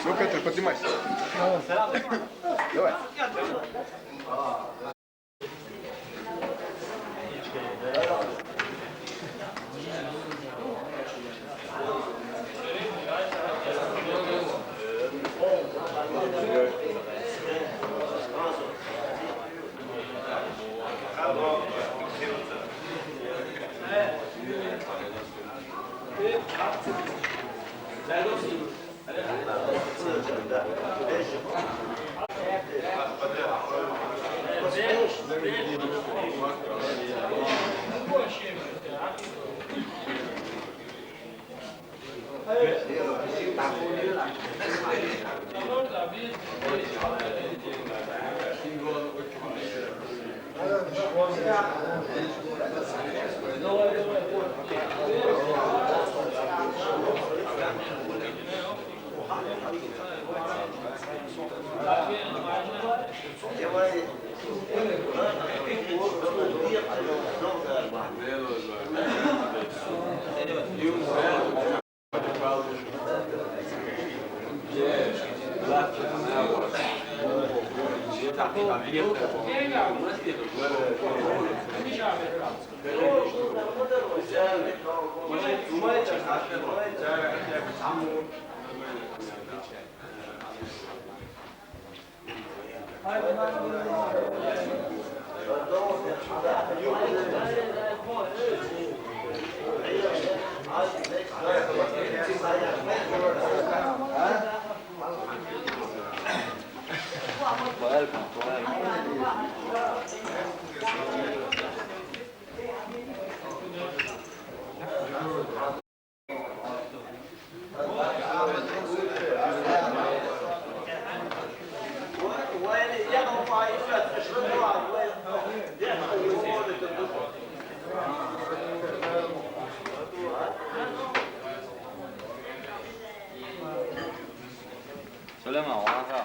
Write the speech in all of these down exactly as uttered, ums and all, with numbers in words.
Ну-ка, поднимайся. Давай. سلام عليكم.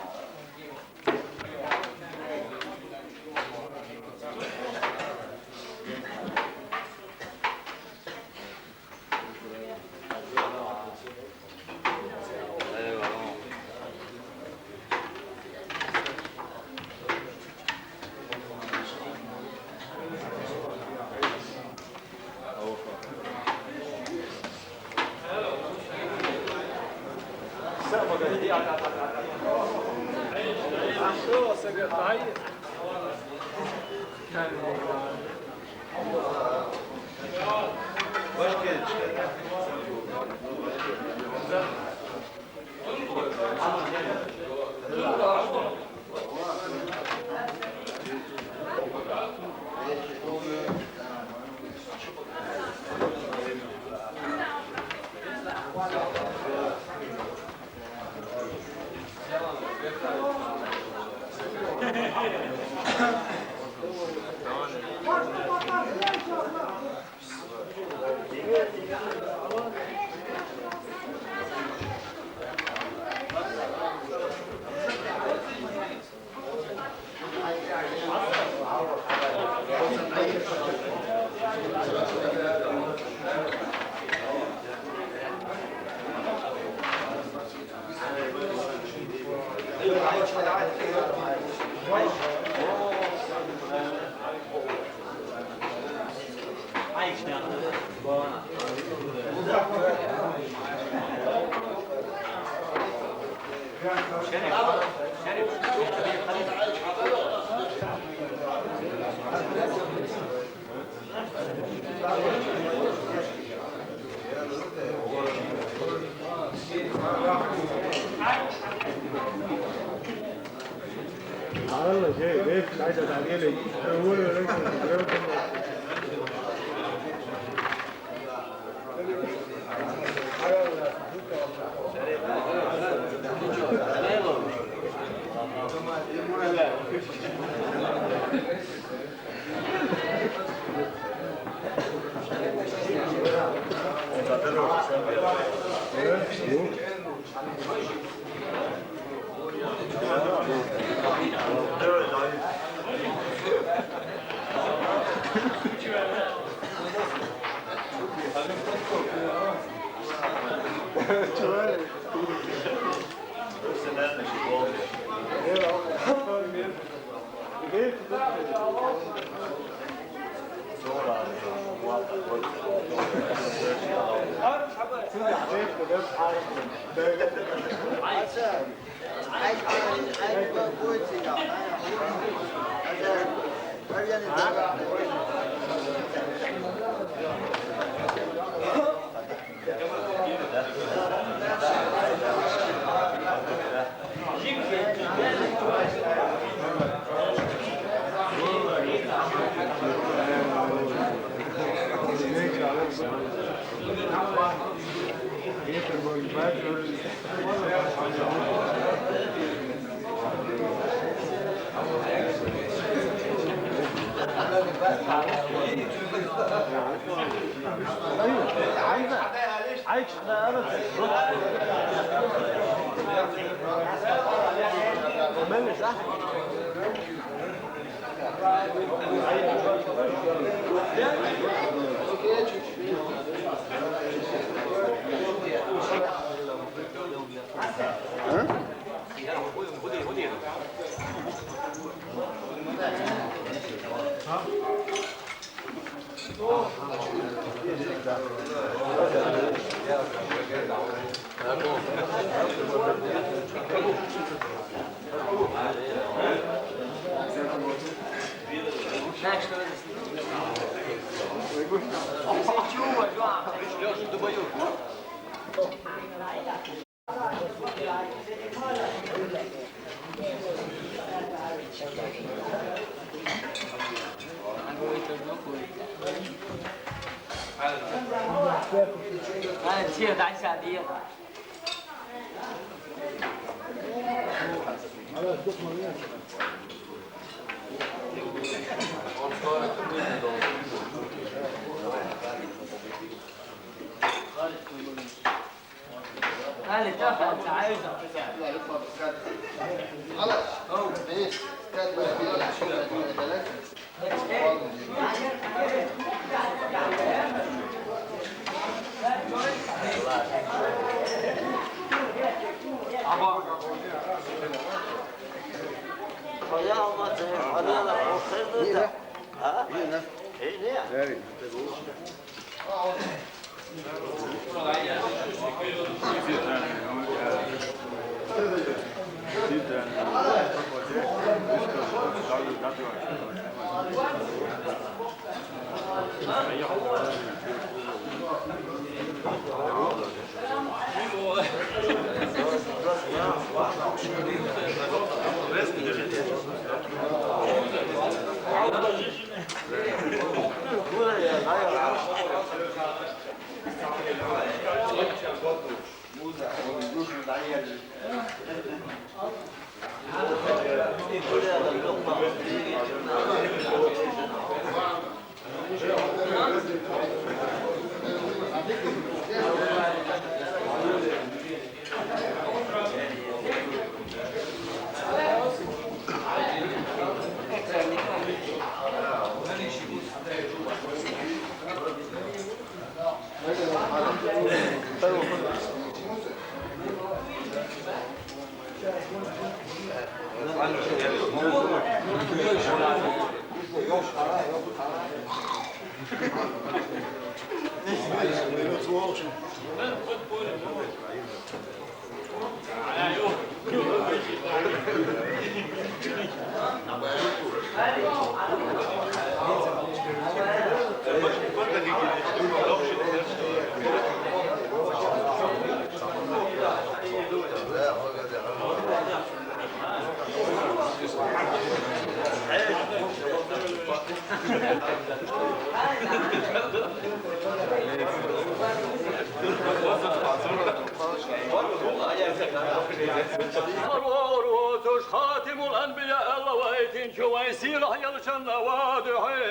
Tuş hatimul enbiya elvaytin çuvay silah yalçanla vaduhi.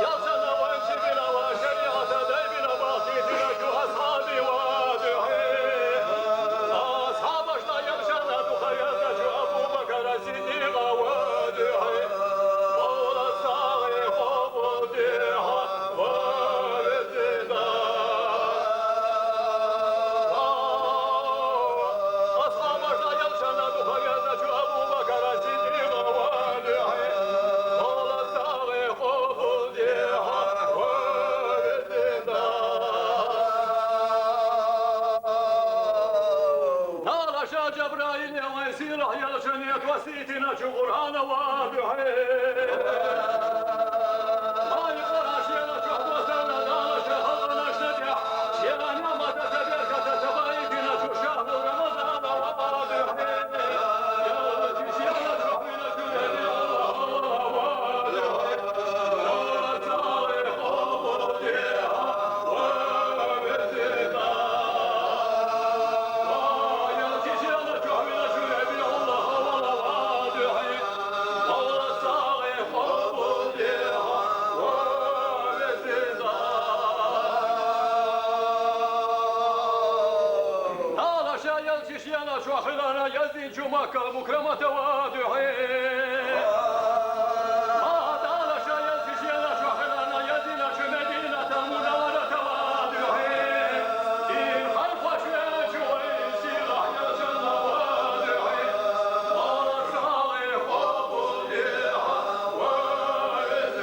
Yalçanla vay çibila vay şeriata deybila vay titila şu ashabi vaduhi. Ashabaşla yalçanla duhayata şu Abu Bakar Siddiqa vaduhi. Mevla sahi hobu diha vaduhi. مكة المكرمة وادعي. ما دار شيء تشيل شحنا يدنا شمدينة منورة وادعي. إن خلف شيء شوي سلاح يا جنة وادعي. ما صالح وبديع وارث.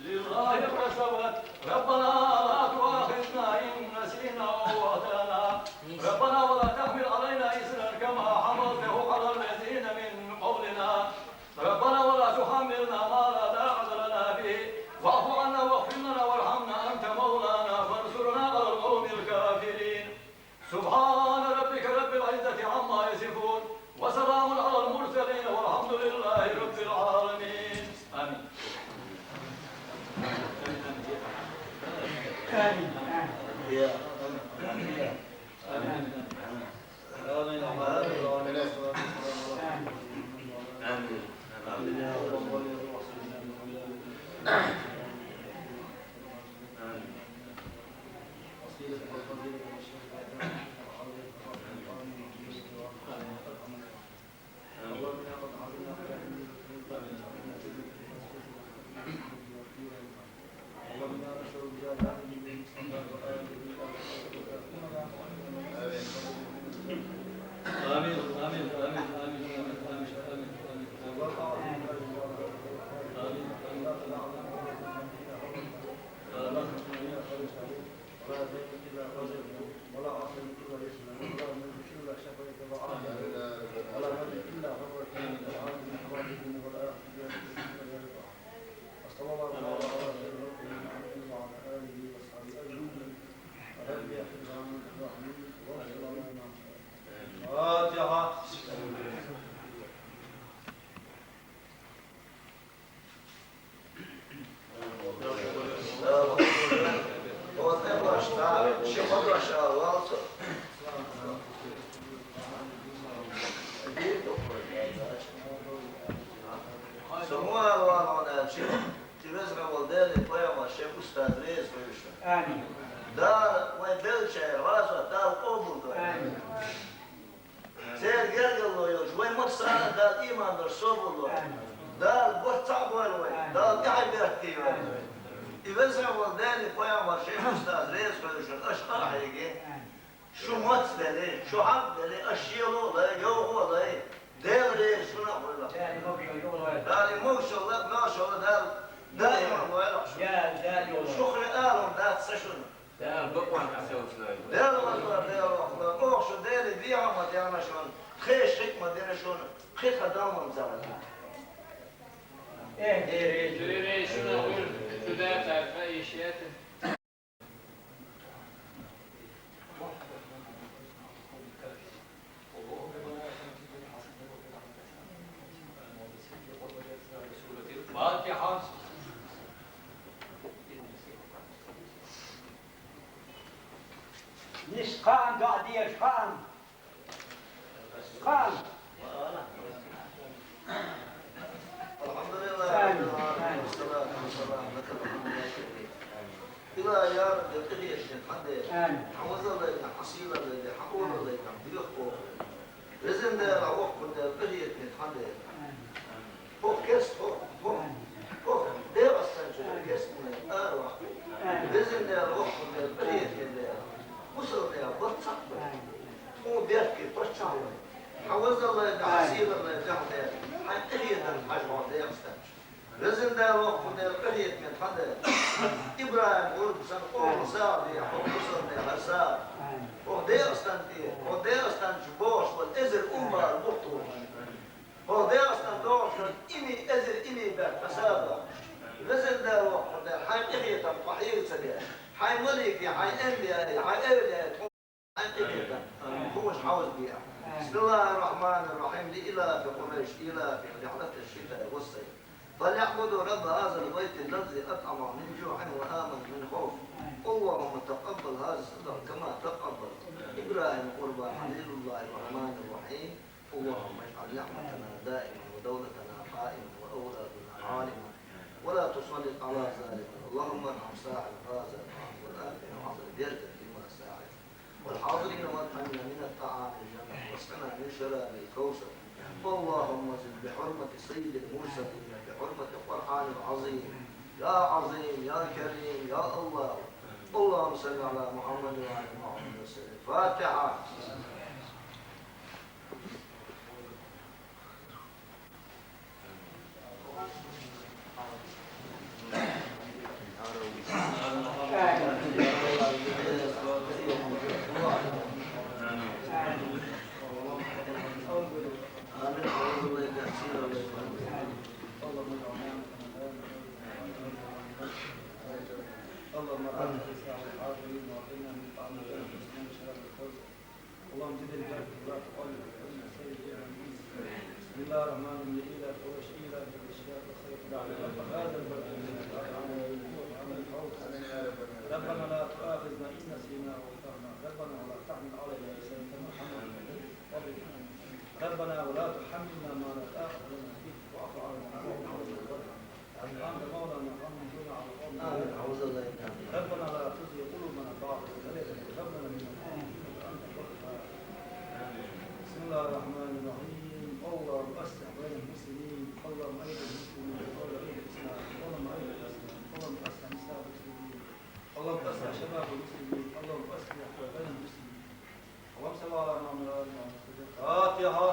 لله اكتسبت. ربنا لا تؤاخذنا إن نسينا أو أخطأنا. ربنا ولا تحمل علينا إصرا كما حملته على الذين من قبلنا. ربنا ولا تحملنا ما لا طاقة لنا به. واعف عنا واغفر لنا وارحمنا أنت مولانا فانصرنا على القوم الكافرين. سبحان ربك رب العزة عما يصفون. وسلام على المرسلين والحمد لله رب العالمين. آمين. وصلى الله تعالى على سيدنا محمد وعلى آله وصحبه أجمعين. الحمد لله رب العالمين. الفاتحة. Самуа валон аьлча, ти веза волу Дела, пайхамар шен устаз реза хуьлда шуна. Амин. Дала вайн беллачеран гӀазот Дала къобалдойла. Амин. Церан гергарло йолчу вайн массарна а Дала ийман долуш собар лойла. Амин. Дала барт цхьаъ бойла вайн. Амин. Дала тӀаьхье беркате йойла. Амин. И веза волу Дела, пайхамар шен устаз реза хуьлда шуна, аша къа а хьегий. Амин. Шу маца делахь, шу хьагӀ делахь, аша шело а лай, йовхо а лай, Дела реза шуна а хуьлда. Дала и могушалла, Дала и могушалла, маьршалла Дала даиман лойла шуна. Дала, Дала йолу. Шу хир алам дац сан шуна. Дала бакъонна хьан совцалойла. Дела валла, Дела валла, оха шу Деле бехьа ма дена шуна, тхешан хӀикмат дина шуна, кхин тхан далман ца хилла. Э, Дела реза. Дела реза шуна хуьлда, шу дацара тхан иштта. Нисса кхаам, доӀа дезаш кхаам. Кхаам. الحمد لله رب العالمين، والصلاة والسلام لك الحمد يا كريم. Илахь, я Рабби, къинхетаме тхан Дела. Амин. Хьан везаллина, хьан сийлаллина, хьан олаллина, хьан бехк боху. Везан Дела, воккхун Дела, къинхетаме тхан Дела. Амин. ХӀокху кеста, хӀокху, хӀокху, хӀокху ДегӀастан чуьра кеста хьуна ара ваккха. Везан Дела, воккхун Дела, къинхетаме Дела. Мусал Дела, барт цхьаъ бай. Хьуна беркате паччахь вай. Хьан везаллина, хьан сийлаллина, хьан Дела. Хьайн къинхетам хьажа хьо ДегӀастан чу. Везан Дела, воккхун Дела, къинхетаме тхан Дела. ИбрахӀим гӀурба санна, оха сагӀа де, хӀокху мусал Дела, хӀара сагӀа. ХӀокху ДегӀастан тӀе, хӀокху ДегӀастан чу богӀуш болу эзар умбала бухтуш. ХӀокху ДегӀастан догӀуш долу имий, эзар имий баьхна сагӀа. Везан Дела, воккхун Дела, хьайн къинхетам тхо хьега ца деш. Хьайн малике, хьайн анбияе, хьайн эвлияе тхо Амин. بسم الله الرحمن الرحيم. لإيلاف قريش إيلافهم رحلة الشتاء والصيف. فليعبدوا رب هذا البيت الذي أطعمهم من جوع وآمنهم من خوف. اللهم تقبل هذا الصدقة كما تقبل إبراهيم قربان خليل الله الرحمن الرحيم. اللهم اجعل نعمتنا دائمة ودولتنا قائمة وأولادنا عالمة ولا تسلط على ظالم. اللهم ارحم صاحب هذا الطعام والآخرين وأعطه بركة فيما ساعد. والحاضرين والأمن من الطعام الجنة واسقنا من شراب الكوثر. اللهم زد بحرمة سيد المرسلين بحرمة القرآن العظيم. يا عظيم، يا كريم، يا الله. اللهم صل على محمد وعلى محمد وسلم. الفاتحة. اللهم آمين. اللهم زد البركة ولا تقلل، فإن السيد الجنة. بسم الله الرحمن الرحيم. إيلاف قريش إيلاف الشتاء والصيف. هذا البلد الذي باركنا فيه. ربنا لا تؤاخذنا إن نسينا أو أخطأنا. ربنا ولا تحمل علينا إصرا كما حملته. ربنا ولا تحملنا ما لا طاقة لنا به. واعف عنا واغفر لنا وارحمنا. أنت مولانا فانصرنا على القوم الكافرين. ربنا لا تزغ قلوبنا بعد إذ هديتنا وهب لنا من لدنك رحمة إنك أنت الوهاب. بسم الله الرحمن الرحيم. اللهم أصلح بين المسلمين. اللهم أيد المسلمين. اللهم أيد الإسلام. اللهم أيد الإسلام. اللهم أصلح نساء المسلمين. اللهم أصلح شباب المسلمين. اللهم أصلح بين المسلمين. اللهم صل على محمد وعلى آل محمد. الفاتحة.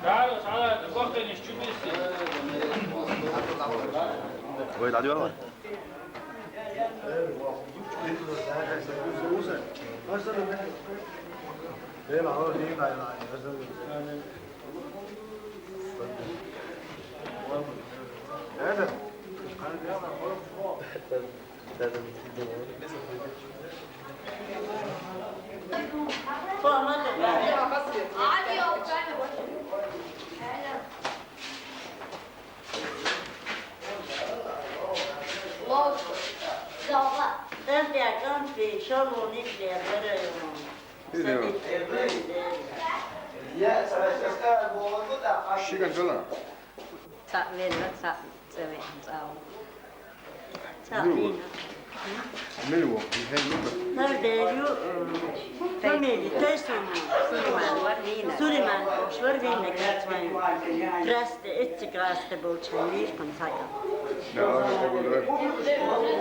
تعالوا، تعالوا، نتوقع نشتري. وين عدي والله؟ Ши гантала? Цаъ велла, цаъ цӀаве, цӀав. Цаъ вина. Милуо, михӀел нуба. Нардерю, э, фамилия, Тайсона. Сулейман, вар вина. Сулейман, вар вина, гацвайн. Красте, эцци красте болчан, вишкун сага. Да, да, да.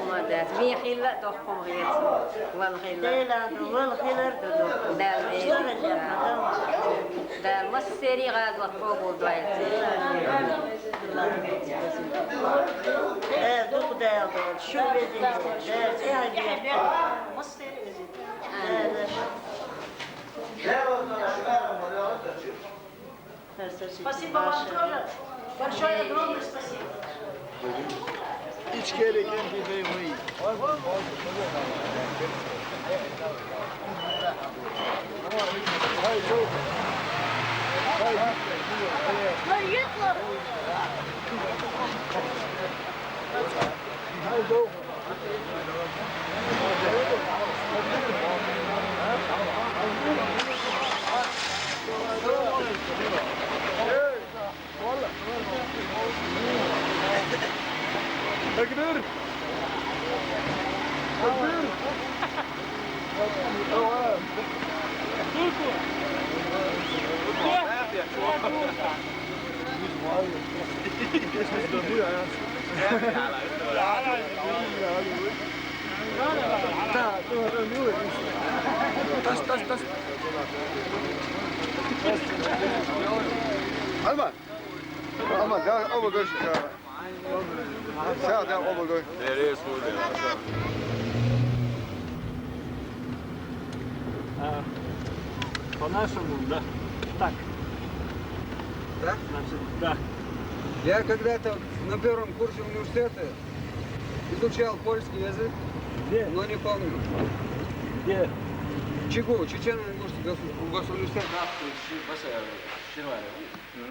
Молодец. Михилла дохком гец. Вал хилла. Дела, вал хилар, да, да. Да, да. Да, массери гӀазот къабул дугӀайци. Э, дукъ делдор, шу везин, э, э, э, э. Спасибо вам тоже. Большое, огромное спасибо. Ичкери кенди бейвей. تكبير. تكبير. اوعى. Alma. Alma, da, oba göš. Sa, da, oba göš. Nereye sordun? А, по-нашему, да. Так. Да? Значит, да. Я когда-то на первом курсе университета изучал польский язык, Где? Но не помню. Где? ЧИГУ, Чечено-Ингушский госу- госуниверситет. Başka şey var ya.